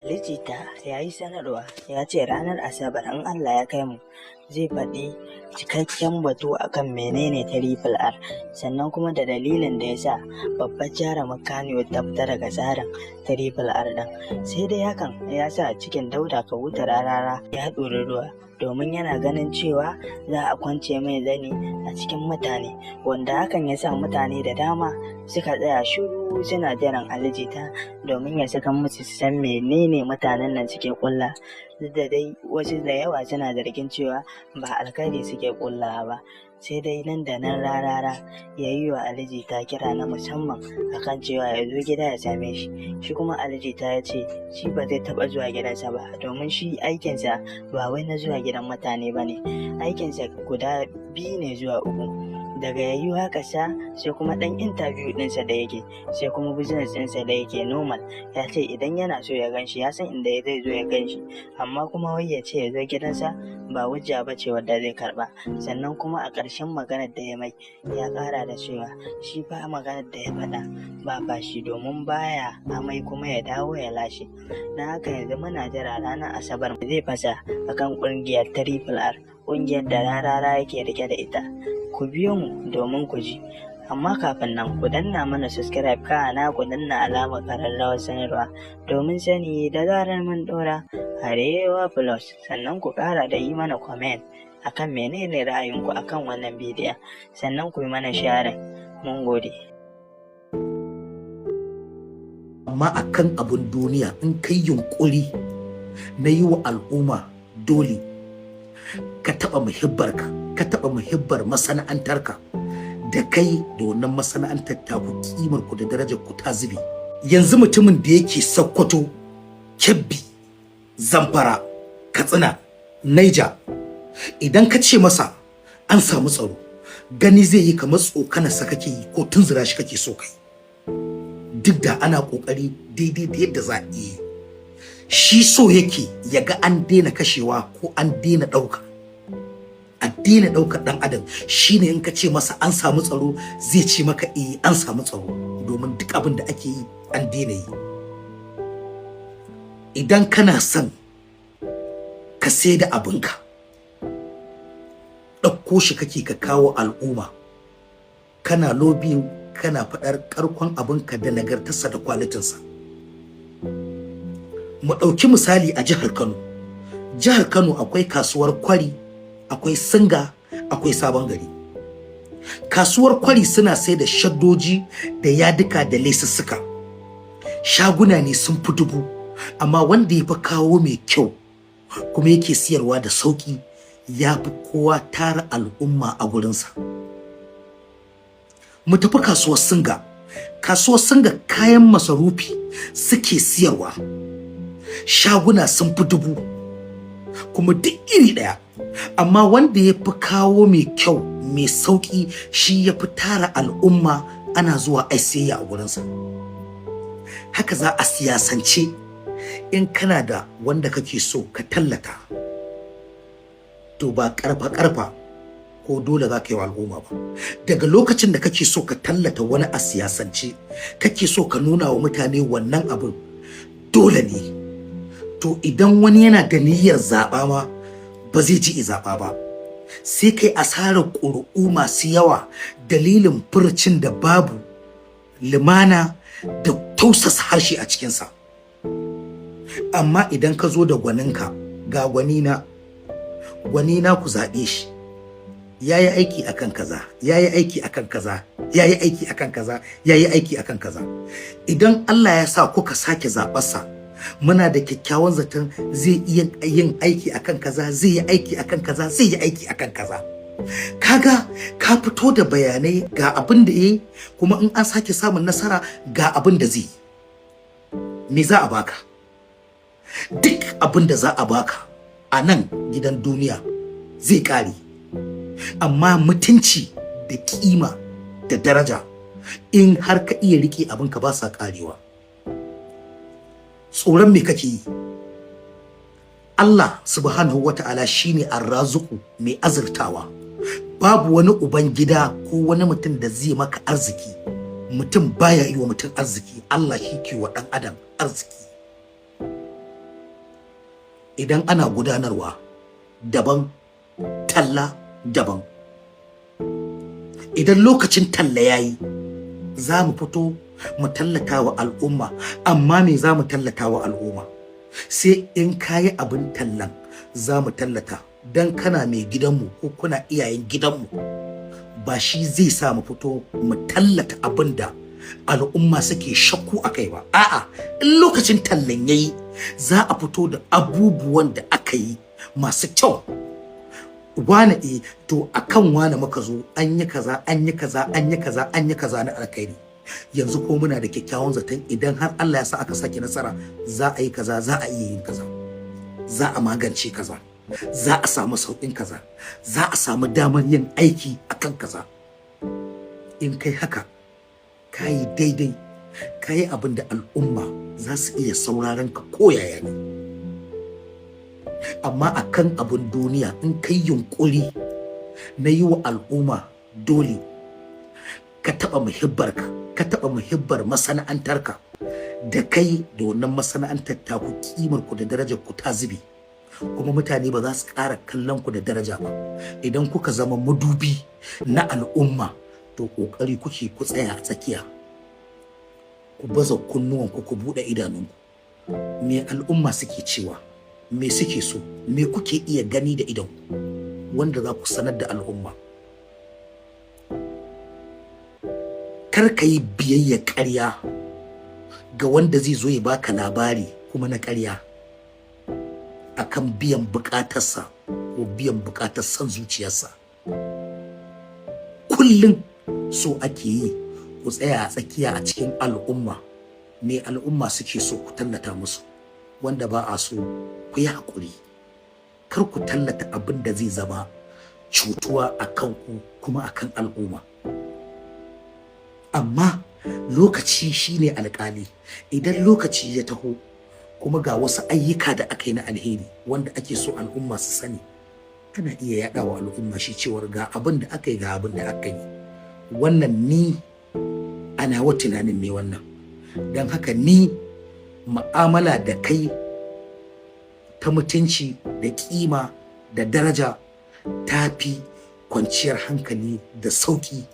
Ali Jita ya yi sanarwa ya ce ranar Asabar in Allah ya kai mu zai faɗi cikakken batu akan menene Triple R, sannan kuma da dalilin da ya sa babbar jarumar Kannywood ta fita daga tsarin Triple R ɗin. Sai dai hakan ya sa cikin Dauda Kahutu Rarara ya ɗori ruwa, domin yana ganin cewa za a kwance mai zani a cikin mutane, wanda hakan ya sa mutane da dama suka tsaya shiru suna jiran Ali Jita domin ya saka musu su san menene mutanen nan suke kulla. Duk da dai wasu da yawa suna zargin cewa ba alkhairi suke kullawa ba. Sai dai nan da nan Rarara ya yi wa Ali Jita kira na musamman akan cewa ya zo gida ya same shi. Shi kuma Ali Jita ya ce shi ba zai taɓa zuwa gidansa ba, domin shi aikinsa ba wai na zuwa gidan mutane ba ne. Aikinsa guda biyu ne zuwa uku: daga ya yi waƙarsa, sai kuma ɗan interview ɗinsa da yake, sai kuma business ɗinsa da yake normal. Ya ce idan yana so ya ganshi, ya san inda zai zo ya ganshi, amma kuma wai ya ce ya zo gidansa ba hujja ba ce wadda zai karɓa. Sannan kuma a ƙarshen maganar da ya mai, ya ƙara da cewa shi fa maganar da ya faɗa ba fashi, domin baya amai kuma ya dawo ya lashe. Na haka yanzu muna jira ranar Asabar zai fasa akan ƙungiyar Triple R, ƙungiyar da Rarara yake rike da ita. Ku biyo mu domin ku ji, amma kafin nan ku danna mana subscribe, kana ku danna alamar ƙararrawar sanarwa domin sani da zarar mun ɗora. Arewa Plus. Sannan ku ƙara da yi mana comment akan menene ra'ayinku akan wannan bidiyon, sannan ku yi mana sharing. Mun gode. Amma akan abun duniya, in kai yunkuri na yi wa al'umma dole, ka taɓa muhibbarka, ka taɓa muhibbar masana'antarka, da kai da wannan masana'antar taku, kimar ku da darajar ku ta zube. Yanzu mutumin da yake Sokoto, Kebbi, Zamfara, Katsina, Niger, idan ka ce masa an samu tsaro, gani zai yi kamar tsokanarsa kake yi ko tunzura shi kake so kai. Duk da ana kokari daidai da yadda za a yi, shi so yake ya ga an daina kashewa ko an daina ɗauka, a daina ɗaukar ɗan adam. Shine in ka ce masa an samu tsaro, zai ce maka eh, an samu tsaro, domin duk abin da ake yi an daina yi. Idan kana son ka sai da abinka, ɗauko shi kake ka kawo al'umma, kana lobbying, kana faɗar ƙarkon abinka da nagartarsa da kwalitinsa. Mu ɗauki misali a jihar Kano. Jihar Kano akwai kasuwar Kwari, akwai Singa, akwai Sabon Gari. Kasuwar Kwari suna sai da shaddoji da yaduka da lesussuka. Shaguna ne sun fi 1000, amma wanda ya fi kawo mai kyau kuma yake siyarwa da sauƙi ya fi kowa tara al'umma a gurinsa. Mu tafi kasuwar Singa. Kasuwar Singa kayan masarufi suke siyarwa. Shaguna sun fi 1000, kuma duk iri ɗaya, amma wanda ya fi kawo mai kyau mai sauƙi shi ya fi tara al'umma, ana zuwa ai sayayya a gurinsa. Haka za a siyasance, in kana da wanda kake so ka tallata, to ba karfa karfa ko dole za ka yi wa al'umma ba. Daga lokacin da kake so ka tallata wani a siyasance, kake so ka nuna wa mutane wannan abin dole ne, to idan wani yana da niyyar zaɓa ma, ba zai ji zaɓa ba, sai kai asarar ƙuri'u masu yawa dalilin furcin da babu limana da tausasa harshe a cikinsa. Amma idan ka zo da gwaninka, ga gwanina, gwanina, ku zaɓe shi, ya yi aiki akan kaza, ya yi aiki akan kaza, ya yi aiki akan kaza, ya yi aiki akan kaza, idan Allah ya sa kuka sake zaɓarsa, muna da kyakkyawan zaton zai iya yin aiki akan kaza, zai yi aiki akan kaza, zai yi aiki akan kaza. Kaga ka fito da bayanai ga abin da yayi, kuma in an sake samun nasara ga abin da zai yi. Me za a baka? Duk abin da za a baka a nan gidan duniya zai kare, amma mutunci da kima da daraja, in har ka iya rike abinka, ba sa karewa. Tsoron me kake yi? Allah Subhanahu wata'ala shine Arrazuku, mai azurtawa. Babu wani uban gida ko wani mutum da zai maka arziki. Mutum baya yi wa mutum arziki, Allah shi ke wa ɗan adam arziki. Idan ana gudanarwa daban, talla daban. Idan lokacin talla yayi, za mu fito mu tallata wa al'umma. Amma me za mu tallata wa al'umma? Sai in kayi abin tallan za mu tallata. Dan kana mai gidanmu ko kuna iyayen gidanmu, ba shi zai sa mu fito mu tallata abin da al'umma suke shakku a kai ba. A'a, in lokacin tallan yayi, za a fito da abubuwan da aka yi masu kyau. Wane, e, to akan wane muka zo, an yi kaza, an yi kaza, an yi kaza, an yi kaza na alkhairi. Yanzu ko muna da kyakkyawan zaton idan har Allah ya sa aka sake nasara, za a yi kaza, za a iya yin kaza, za a magance kaza, za a samu sauƙin kaza, za a samu damar yin aiki akan kaza. In kai haka, ka yi daidai, ka yi abin da al'umma za su iya sauraron ka koyaya ne. Amma akan abin duniya, in kai yunkuri na yi wa al'umma dole, ka taɓa muhibbarka, ka taɓa muhibbar masana'antarka, da kai da wannan masana'antar taku, kimar ku da darajar ku ta zube, kuma mutane ba za su ƙara kallon ku da daraja ba. Idan kuka zama madubi na al'umma, to ƙoƙari kuke ku tsaya a tsakiya, ku baza kunnuwanku, ku buɗe idanunku: me al'umma suke cewa, me suke so, me kuke iya gani da idon wanda za ku sanar da al'umma. Kar ka yi biyayya ƙarya ga wanda zai zo ya baka labari kuma na ƙarya akan biyan buƙatarsa ko biyan buƙatar son zuciyarsa. Kullum so ake yi ku tsaya a tsakiya a cikin al'umma. Me al'umma suke so, ku tallata musu. Wanda ba a so, ku yi haƙuri, kar ku tallata abin da zai zama cutuwa a kanku kuma a kan al'umma. Amma lokaci shine alƙali. Idan lokaci ya taho kuma ga wasu ayyuka da aka yi na alheri wanda ake so al'umma su sani, ana iya yaɗa wa al'umma shi cewar ga abin da aka yi, ga abin da aka yi. Wannan ni ana wa tunanin ne wannan. Don haka ni mu'amala da kai ta mutunci da kima da daraja ta fi kwanciyar hankali da sauƙi.